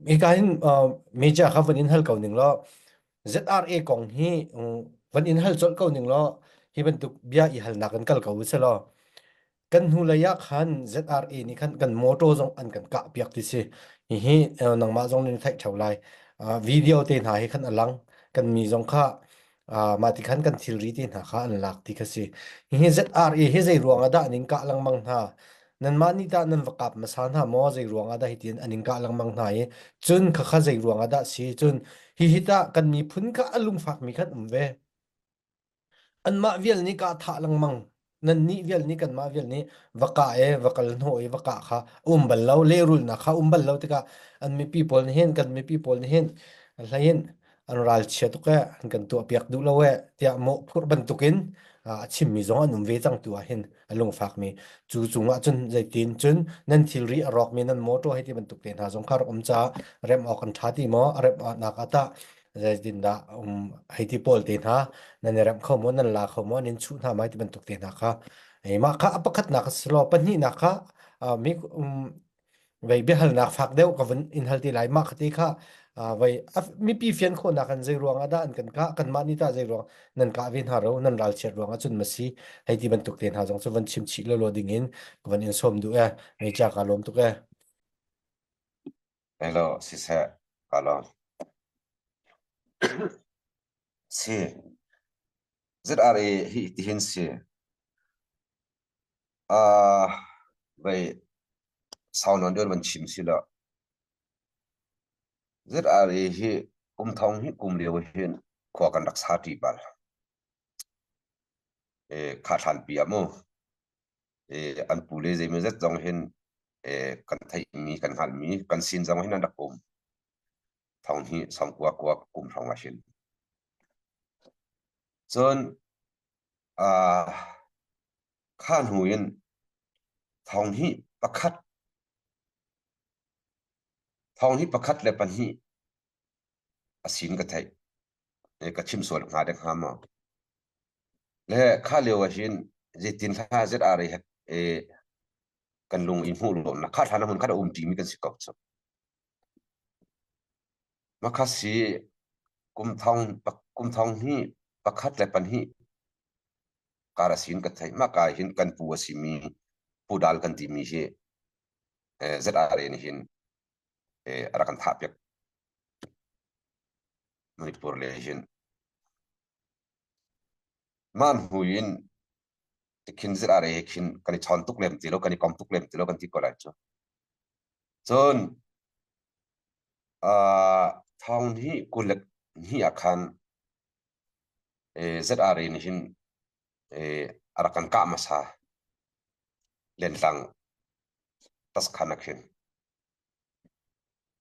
Hika hin media kha van in hal ko ning law ZRA kong hi van in hal colh ko ning law hi bantuk bia i halnak in kal ko u seh law kan hnulei ah khan ZRA nih khan kan motor zong an kan kah piak ti si. Hihi nangmah zong nih na theih theo lai. Video te hna hi khan a lang. Kan mi zong kha mah ti khan kan thilri te hna kha an lak ti kha si. Hihi ZRA hi zei ruang ah dah an in kah lengmang hna? Nanmah nih tah nan va kap hmasa hna maw? Zei ruang ah dah hitin an in kah lengmang hna i cun khakha zei ruang ah dah si? Cun hihi tah kan miphun kha a lungfakmi khan um ve. Anmah vial nih kaa thah lengmang. Nannih vial nih kanmah vial nih va kah i va kal hnawh i va kah kha a um bal lo. Lehrulnak kha a um bal lo tikah an mipi pawl nih hin kan mipi pawl nih hin hlei in an ralchia tuk ee, an kan tuahpiak duh lo ee tiah mawhphurh bantukin a chimmi zong an um ve cang tu ah hin a lungfakmi. Cu cungah cun zeitin cun nan thilri a rawkmi nan motor hei ti bantuk te hna zong kha rak um caah remh awk an ṭha ti maw? A remh nak ah tah zeitindah um hei ti pawl te hna nan i remh kho maw nan la kho maw nan in chuh hna mai ti bantuk te hna kha mah kha a pakhatnak a si law pahnihnak kha mi vei biahalnak fak deuh ka vun in hal ti lai mah khati kha vei mipi fian khawhnak an zei ruang ah dah an kan kah kanmah nih tah zei ruang nan kah ve hna ro nan ralchiat ruang ah cun ma si hei ti bantuk te hna zong cu van chim chih lolo ding in ka van in sawm duh e mei cha ka lawm tuk e Hello, siseh, ka lawm. Si. ZRA hi tihin si. Uh, vei sau non deuh van chim si lo. ZRA hi kum thong hi kum lio hin khua kan rak sa ṭi bal. E, kha thlan pi ah mu. An pu le zeimawzat zong hin kan theihmi kan hngalhmi kan sin zong hin an rak um. Thong hi sangkua kua kum hrawng ah hin. Cun kha hnu in thong hi pakhat thong hi pakhat le pahnih a sin ka theih. Ka chim sual hnga dek hnga maw? Le kha lio ah hin zeitin hla ZRA he kan lung i hmuh lawmnak kha hlan hmun khat a um ṭimi kan si ko cu. Makha si kum thong kum thong hi pakhat le pahnih kar a sin ka theih mah ka hin kan pu a simi pu dal kan timi hi ZRA nih hin a rak kan thah piak Manipur le hin Mah hnu in tikhin ZRA he khin kan i chawn tuk lem ti lo, kan i kom tuk lem ti lo kan ti ko lai cu. Cun uh, thong hi kulek hi ah khan ZRA nih hin a rak kan kah hmasa lentlang taskhan ah khin.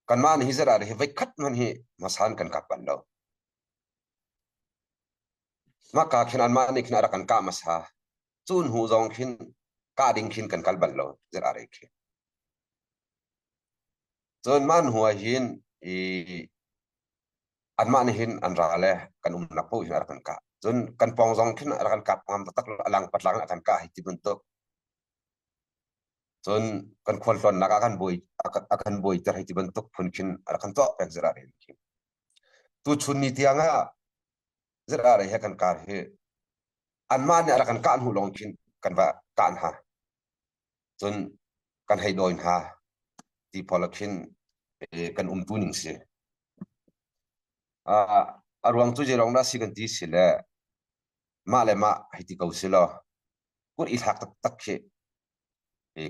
Kanmah nih hi ZRA hi voi khat hmanh hi hmasa in kan kap bal lo. Mahka khin anmah nih khin a rak kan kah hmasa. Cu hnu zong khin kah ding khin kan kal bal lo ZRA khi. Cun mah hnu ah hin i anmah nih hin an ra le kan umnak paoh hin a rak kan kah. Cun kan pawng zong khin a rak kan kap ngam taktak lo, a lang patlang in a kan kah hei ti bantuk. Cun kan khualtlawnnak ah kan buai a kan buaiter hei ti bantuk phun khin a rak kan tuah peng ZRA nih. Tuchun ni tiang ah ZRA he kan kar hi anmah nih a rak kan kah hnu lawng khin kan va kah hna. Cun kan hei dawi hna ti pawl ah khin kan umtu ning si. A ruang cu zeilawng dah si kan ti si le mah le mah hei ti ko si law kut i thlak taktak khi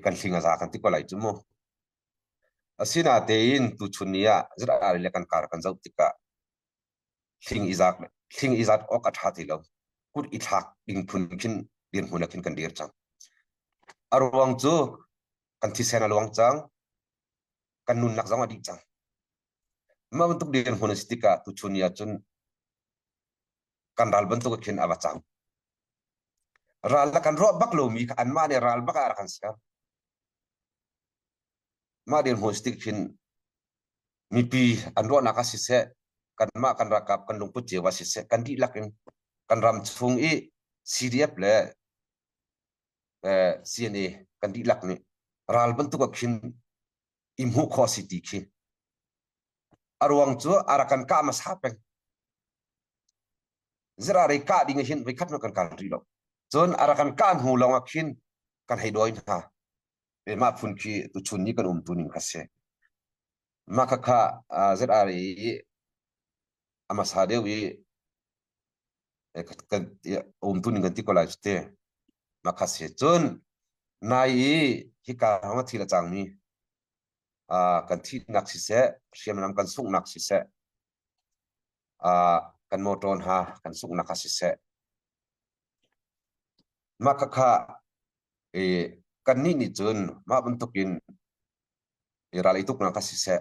kan hling a za kan ti ko lai cu mu. Asinatein tuchun ni ah ZRA le kan kar kan zoh tikah hling i zat hling i zat awk a ṭha ti lo. Kut i thlak ding phun khin dirhmun ah khin kan dir cang. A ruang cu kan thisen a luang cang, kan nunnak zong a dih cang. Mah bantuk dirhmun a si tikah tuchun ni ah cun kan ral bantuk khin a va cang. Ral la kan ruah bak lomi kha anmah nih ral bak ah a rak kan ser. Mah dirhmun si tik khin mipi an ruahnak ah siseh, kanmah kan ralkap kan lungput cio ah siseh, kan dihlak in kan ram chung i CDF le CNA kan dihlak nih ral bantuk ah khin i hmuh khawh si ti khi. A ruang cu a rak kan kah hmasa peng. Zira rei kah ding hin voikhat hmanh kan kal rih lo. Cun a rak kan kah hnu lawng ah khin kan hei dawi hna. E mah phun khi tuchun ni kan um tu ning kha si. Mah khakha ZRA i a hmasa deuh i kan um tu ning kan ti ko lai cu te. Mah kha si. Cun nai i hika hrawng a thil a cangmi kan thihnak siseh, hriamnam kan sunghnak siseh, kan motor hna kan sunghnak kha siseh. Mah khakha kannih nih cun mah bantukin ral i tuknak kha siseh,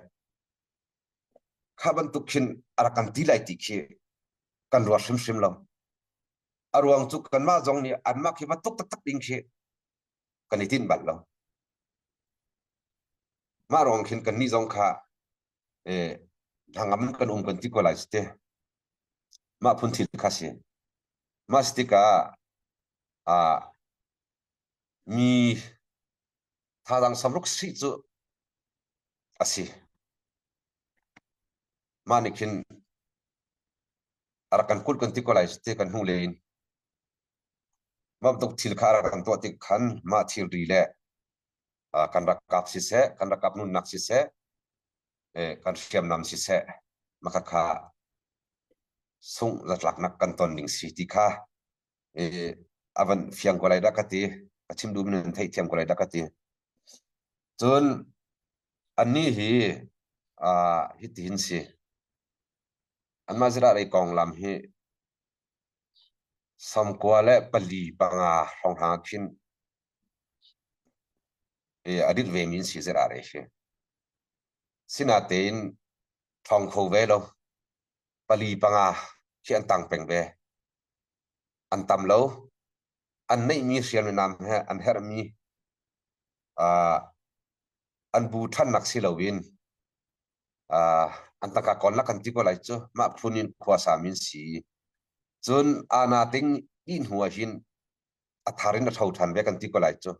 kha bantuk khin a rak kan ti lai ti khi kan ruat hrimhrim lo. A ruang cu kanmah zong nih anmah khi va tuk taktak ding khi kan i tinh bal lo. Mah ruang khin kannih zong kha hnangam kan um kan ti ko lai cu te. Mah phun thil kha si. Mah si tikah mi thazaang samruk sih cu a si. Mah nih khin a rak kan kulh kan ti ko lai cu te kan hnu le in. Mah bantuk thil kha a rak kan tuah tik khan mah thilri le kan rakap siseh, kan rakap nunnak siseh, kan hriamnam siseh, mah khakha sungh zatlaknak kan ton ding si ti kha a van fiang ko lai dah ka ti. Ka chim duhmi nan theihthiam ko lai dah ka ti. Cun annih hi hitihin si. Anmah zirah lei konglam hi 94 hrawnghrang ah khin a dit vemi an si zirah re hi. Sinatein ṭhawng kho ve lo. Pali panga khi an tang peng ve. An tam lo. An neihmi hriamnam he an herhmi an bu ṭhannak si loin an tangka kawl kan ti ko lai cu mah phun in khua sami an si. Cun ana ting dih hnu ah hin a thar in a tho ṭhan ve kan ti ko lai cu.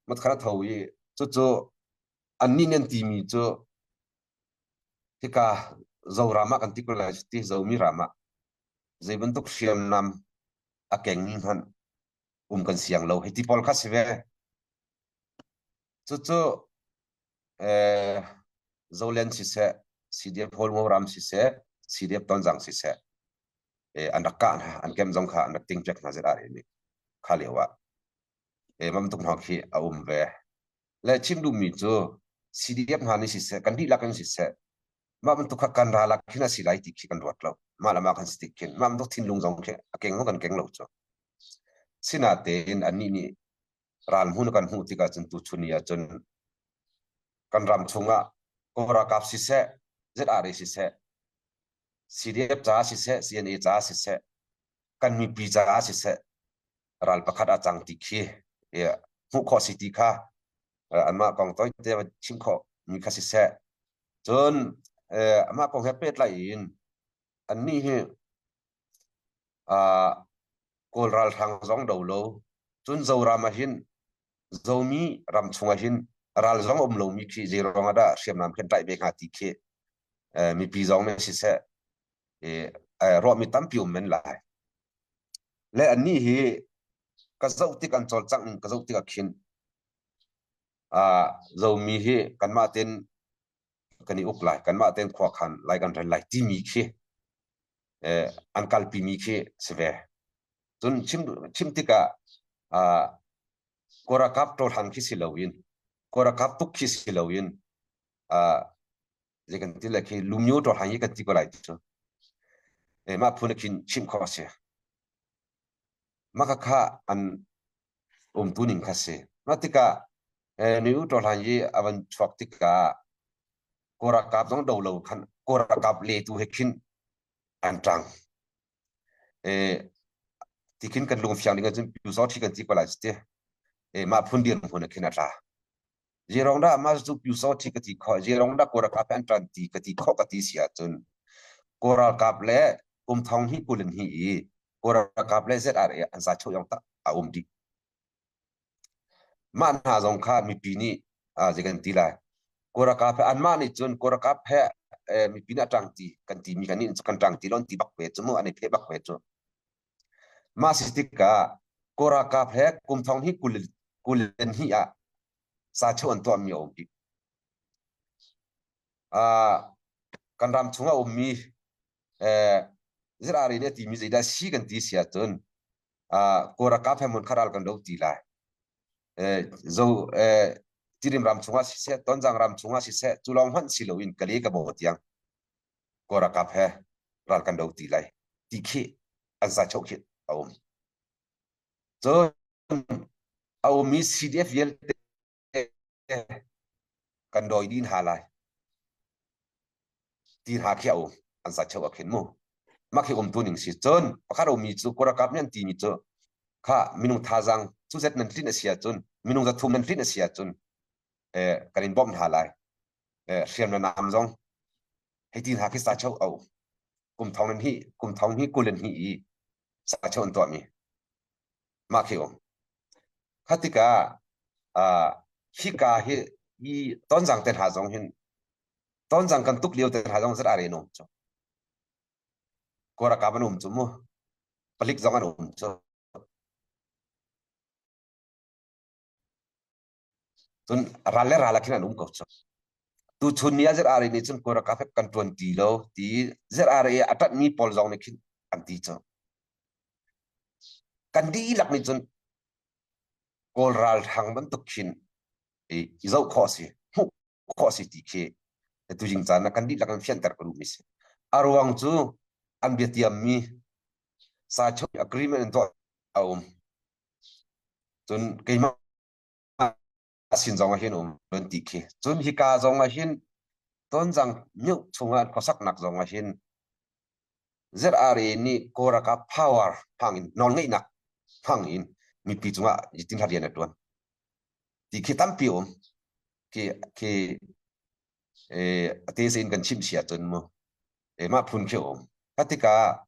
Matkhan a tho i cucu annih nih an timi cu hika Zoram ah kan ti ko lai ti Zomi ram ah zei bantuk hriamnam a kengmi hmanh um kan siang lo hei ti pawl kha si ve. Cucu Zoland siseh, CDF Hawlngo ram siseh, CDF Tonzang siseh, an rak kah hna, an kem zong kha an rak ting piak hna zet ah nih kha lio ah mam tuk hna khi a um ve. Le chim duhmi cu CDF hna nih siseh, kan dihlak in siseh, mah bantuk kha kan ralak khin a si lai ti khi kan ruat lo. Mah le mah kan si tik khin, mah bantuk thinlung zong khi a keng zong kan keng lo cu. Sinatein annih nih ral hmun kan hmuh tikah cun tuchun ni ahcun kan ram chungah Kawl ralkap siseh, ZRA siseh, CDF caah siseh, CNA caah siseh, kan mipi caah siseh, ral pakhat a cang ti khi hmuh khawh si ti kha anmah kong toite chim khawh mi kha siseh. Cun amah kong he pehtlai in annih hi Kawl ralhrang zong do lo, cun Zoram ah hin Zomi ram chung ah hin ral zong um lomi khi zei ruang ah dah hriamnam kan tlaih ve hnga ti khi mipi zong nih siseh ruahmi tampi um men lai. Le annih hi ka zoh tik an cawlcangh ning ka zoh tik ah khin Zomi hi kanmah tein kan i uk lai, kanmah tein khua khan lai kan rel lai timi khi an kalpimi khi si ve. Cun chim chim tikah Kawlralkap ṭawlhang khi si loin Kawlralkap tuk khi si loin zei kan ti le khi lumyo ṭawlhang hi kan ti ko lai cu. Mah phun khin chim khawh a si. Mah khakha an umtu ning kha si. Mah tikah nu ṭawlhang hi a van chuak tikah Kawlralkap zong do lo khan Kawlralkap le tu he khin an ṭang. Ti khin kan lungfiang ding ahcun Pyusawṭhi kan ti ko lai cu ti. Mah phun dirhmun ah khin a tla. Zeirong dah mah cu Pyusawṭhi ka ti khawh, zeirong dah Kawlralkap he an ṭan ti ka ti khawh ka ti si ahcun Kawlralkap le kum thong hnih kul in hnih i Kawlralkap le ZRA an za cheu yong tak a um dih. Mah hna zong kha mipi nih zei kan ti lai. Kawlralkap he anmah nih cun kawlralkap he mipi nih a ṭangti kan timi kan nih kan ṭangti lo an ti bak ve cu mu an i pheh bak ve cu. Mah si tikah kawlralkap he kum thong hi 22 ah sacho an tuahmi a um bik. Kan ram chung a ummi ZRA nih a timi zeidah si kan ti si ahcun kawlralkap he hmun khat ral kan do ti lai. Zo Tirim ram chungah siseh, Tonzang ram chungah siseh, cu lawng hmanh si loin Kale ka baw tiang Kawl ralkap he ral kan do ti lai ti khi an sa khi a um. Cun a ummi CDF vialte kan dawi dih hna lai ti hna khi a um an sa cheu a khin mu mah khi um tu ning si cun pakhat ummi cu kawlralkap nih an timi cu kha minung thazang cu zet nan tlin a si ahcun minung zathum nan tlin a si ahcun eh, kan in bawmh hna lai eh, hriam na nam zong hei ti hna khi sa cheu a um kum thong nan hi kum thong hi kul an hi i sa cheu an tuahmi mah khi um Kha tikah uh, hika hi i tonzang te hna zong hin tonzang kan tuk lio te hna zong zat are um cu. Kawlralkap an um cu mu. Palik zong an um cu. Cun ral le ral ah khin an um ko cu. Tu chun ni ah ZRA nih cun Kawlralkap he kan ṭuan ti lo ti ZRA a ṭanhmi pawl zong nih khin an ti cu. Kan dihlak nih cun Kawl ralhrang bantuk khin i zoh khawh a si, hmuh khawh a si ti khi tuzing caan ah kan dihlak in fianter ka duhmi si. A ruang cu an biatiammi sacho agreement in tuah a um. Cun keimah sin zong ah hin um an ti khi. Cun hika zong ah hin Tonzang myo chungah khuasaknak zong ah hin ZRA nih Kawl ralkap power hmang in nawlngeihnak hmang in mipi cungah zeitin rian a tuan ti khi tampi um khi khi eh a te in kan chim sia cun mu eh mah phun khi um ka tikah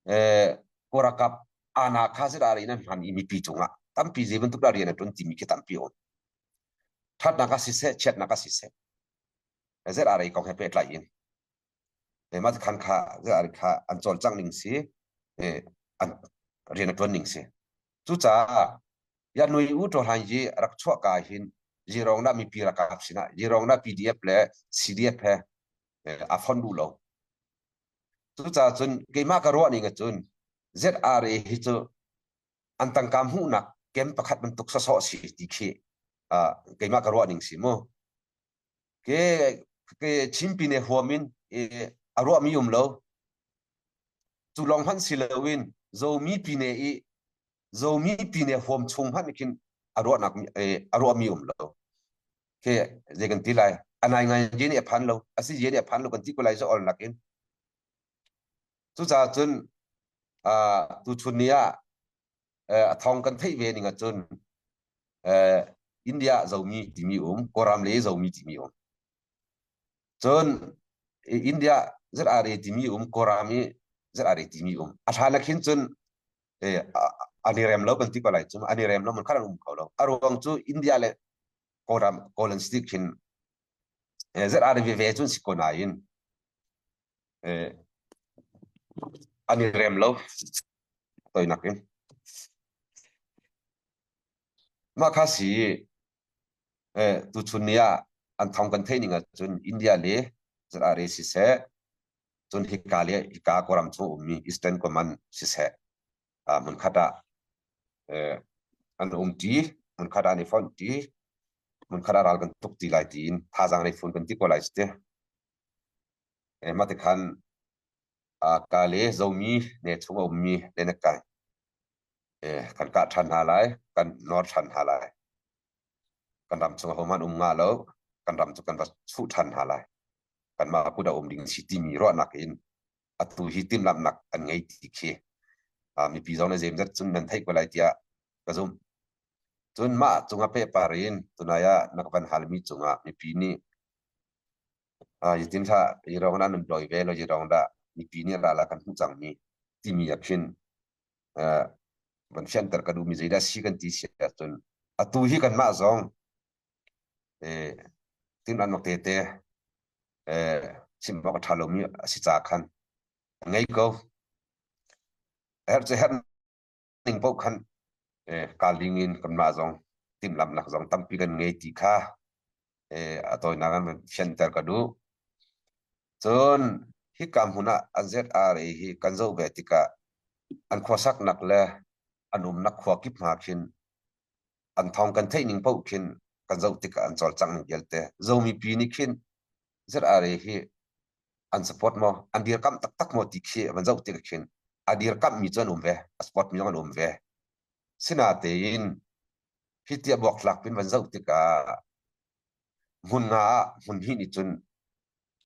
eh Kawl ralkap ana kha ZRA in an hman i mipi cungah tampi zei bantuk dah rian a tuan timi khi tampi um thatnak ah siseh chiatnak ah siseh ZRA kong he pehtlai in mah khan kha kha an cawlcangh ning si an rian a ṭuan ning si cucaah ya nui u ṭo hlan yi rak chuah ka hin zirong na mipi rakap sinah zirong na PDF le CDF he a fon duh lo cucaah cun keimah ka ruah ning ahcun ZRA hi cu an tangka hmuhnak kem pakhat bantuk sawsawh si ti khi keimah ka ruah ning si mu Ke ke Chinpine huam in a ruahmi um lo. Cu lawng hmanh si loin Zomi pine i Zomi pine huam chung hmanh khin a ruahnak a ruahmi um lo. Ke zei kan ti lai anai ngai je nih a phan lo asi je nih a phan lo kan ti ko lai zo ol nakin cucaah cun tu chun ni ah a thong kan theih ve ning ahcun India zomi timi um Kawlram le zomi timi um cun India ZRA timi um Kawlram i ZRA timi um a hlan ah khin cun an i rem lo kan ti ko lai cu an i rem lo man khan an um kho lo a ruang cu India le Kawlram Kawlan state khin ZRA veve cun si ko nain an i rem lo toinak in mah kha si tuchun ni ah an thong kan theih ning ahcun India le ZRA siseh cun hika le hika Kawlram chung ummi Eastern Command siseh hmunkhat ah an um ṭi hmunkhat ah an i fonh ṭi hmunkhat ah ral kan tuk ti lai tiin thazaang lei fun kan ti ko lai cu ti mah ti khan ka le Zomi ne chung a ummi le na kai kan kah ṭhan hna lai kan nawr ṭhan hna lai kan ram chung ahohmanh um nga lo kan ram cu kan va chuh ṭhan hna lai kanmah kut a um ding si timi ruahnak in atu hi timhlamhnak an ngei ti khi mipi zong nih zeimzat cun nan theih ko lai tiah ka zumh cun mah cungah pehpar in tunai ah na ka van halmi cungah mipi nih Zeitin hlah hi rawng dah nan dawi ve lo hi rawng dah mipi nih ral ah kan hmuh cangmi timi ah khin van fianter ka duhmi zeidah si kan ti si ahcun atu hi kanmah zong. Timhlamhnak tete chim awk a ṭha lomi a si caah khan ngei ko. Herh cu herh ning paoh khan kaa ling in kanmah zong timhlamhnak zong tampi kan ngei ti kha a tawinak in fianter ka duh. Cun hika hmun ah an ZRA hi kan zoh ve tikah an khuasaknak le an umnak khua kip hna khin an thawng kan theih ning paoh khin kan zoh tikah an cawlcangh ning vialte Zomi pi nih khin ZRA hi an support maw an dirkamh taktak maw ti khi van zoh tikah khin a dirkamh mi cu an um ve a support mi zong an um ve sinatein hi tia buaktlak pin van zoh tikah hmun nga ah hmun hnih nih cun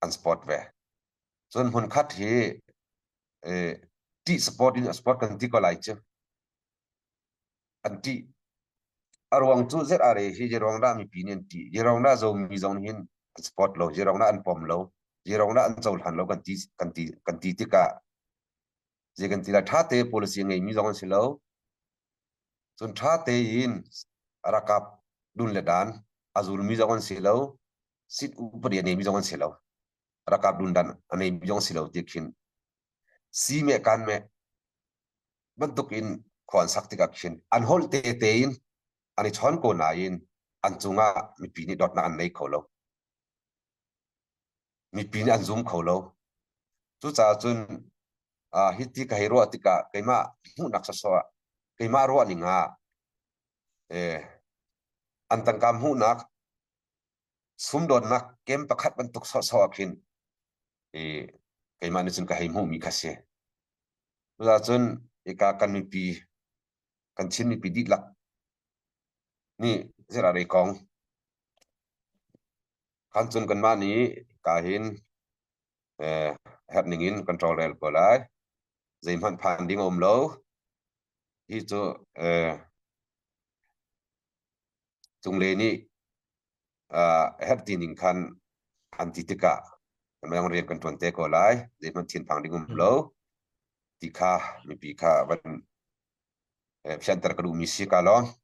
an support ve cun hmun khat hi ṭih support in a support kan ti ko lai cu an ṭih. A ruang cu ZRA hi zeiruang dah mipi nih an ṭih? Zeiruang dah Zomi zong nih hin an support lo? Zeiruang dah an pom lo? Zeiruang dah an cohlan lo kan ti kan ti kan ti tikah zei kan ti lai ṭha te policy a ngeimi zong an si lo. Cun ṭha tein ralkap dun le dan a zulmi zong an si lo. Sit upadi a neimi zong an si lo. Ralkap dun dan a neimi zong si lo ti khin si meh kan meh bantuk in khua an sak tikah khin an holh te tein an i chawn ko nain an cungah mipi nih dawtnak an nei kho lo. Mipi nih an zum kho lo. Cucaah cun uh, hi ti ka hei ruah tikah keimah hmuhnak sawsawh ah keimah ruah ning ah eh, an tangka hmuhnak sumdawnnak kem pakhat bantuk sawhsawh ah khin eh, keimah nih cun ka hei hmuhmi kha si. Cucaah cun hika kan mipi kan Chin mipi dihlak nih zirarei kong khan cun kanmah nih hika hin eh, herh ning in kan tawlrel ko lai. Zeihmanh phan ding a um lo. Hi cu eh, cunglei nih uh, herh ti ning khan an ti tikah kan rian kan ṭuan te ko lai zeihmanh thinphang ding um lo ti kha mipi kha van fianter ka duhmi si ka lawm.